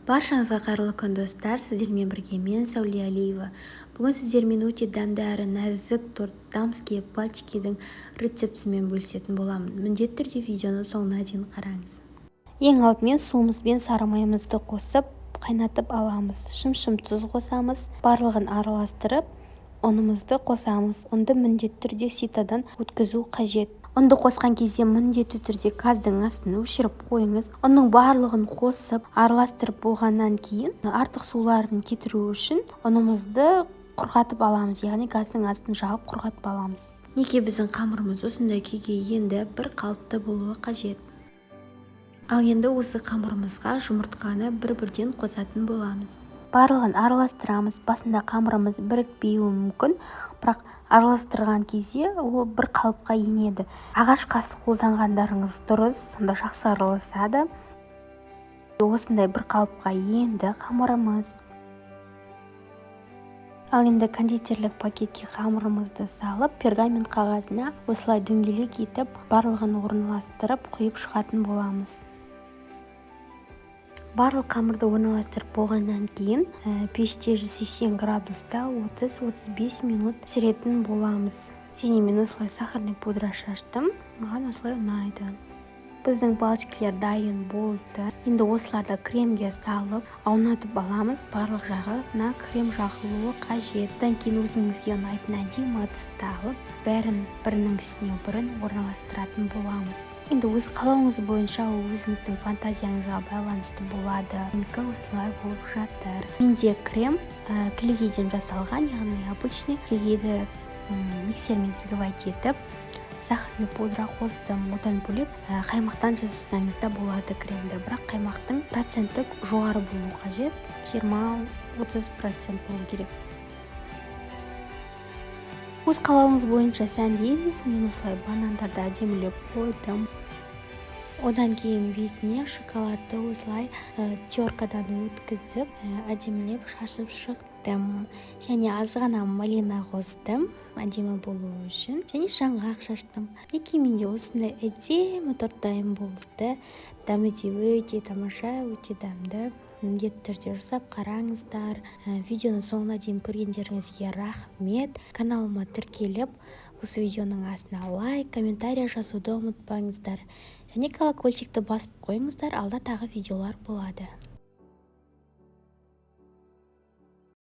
Баршаңызға қайырлы күн, достар! Сіздермен бірге мен, Сәуле Алиева. Бүгін сіздермен өте дәмді әрі нәзік торт, дамские пальчикидің рецептісімен бөлісетін боламын. Міндетті түрде видеоны соңына дейін қараңыз. Ең алдымен суымыз бен сары майымызды қосып, қайнатып аламыз. Шым-шым тұз қосамыз. Барлығын араластырып, ұнымызды қосамыз. Ұнды міндетті түрде ситодан өткізу қажет. Ұнды қосқан кезде міндетті түрде газдың астын өшіріп қойыңыз. Ұнның барлығын қосып, араластырып болғаннан кейін, артық суларын кетіру үшін ұнымызды құрғатып аламыз, яғни газдың астын жауып, құрғатып аламыз. Неге біздің қамырымыз осындай күйге енді, бір қалыпты болуы қажет. Ал енді осы қамырымызға жұмыртқаны бір-бірден қосатын боламыз. Барлығын араластырамыз. Басында қамырымыз бірікпеуі мүмкін, бірақ араластырған кезде ол бір қалыпқа енеді. Ағаш қасық қолданғандарыңыз дұрыс, сонда жақсы араласады. Осындай бір қалыпқа енді қамырымыз. Ал енді кондитерлік пакетке қамырымызды салып, пергамент қағазына осылай дөңгелек етіп, барлығын орналастырып, құйып шығатын боламыз. Барлық қамырды орналастырып болғаннан кейін, пеште 180 градуста 30-35 минут пісіретін боламыз. Және мен осылай сахарный пудра шаштым, маған осылай ұнайды. Біздің палочкилер дайын болды. Енді осыларды кремге салып, аунатып аламыз. Барлық жағына крем жағылуы қажет. Одан кейін өзіңізге ұнайтын әдемі ыдысты алып, бәрін бірінің үстіне бірін орналастыратын боламыз. Енді өз қалауыңыз бойынша, ол өзіңіздің фантазияңызға байланысты болады. Менікі осылай болып жатыр. Менде крем кілегейден жасалған, яғни обычный кілегейді миксермен взбивать етіп, сахарный пудра қостым. Одан бөлек, қаймақтан жасасаңыз да болады кремді, бірақ қаймақтың проценті жоғары болуы қажет, 20-30% болу керек. Өз қалауыңыз бойынша сәндейсіз. Мен осылай банандарды әдемілеп қойдым. Одан кейін бетіне шоколадты осылай теркадан өткізіп, әдемілеп шашып шықтым және аз ғана малина қостым әдемі болу үшін және жаңғақ шаштым. Мінекей, менде осындай әдемі торт дайын болды. Дәмі де өте тамаша, өте дәмді. Міндетті түрде жасап қараңыздар. Видеоны соңына дейін көргендеріңізге рахмет. Каналыма тіркеліп, осы видеоның астына лайк, комментарий жазуды ұмытпаңыздар және колокольчикті басып қойыңыздар. Алда тағы видеолар болады.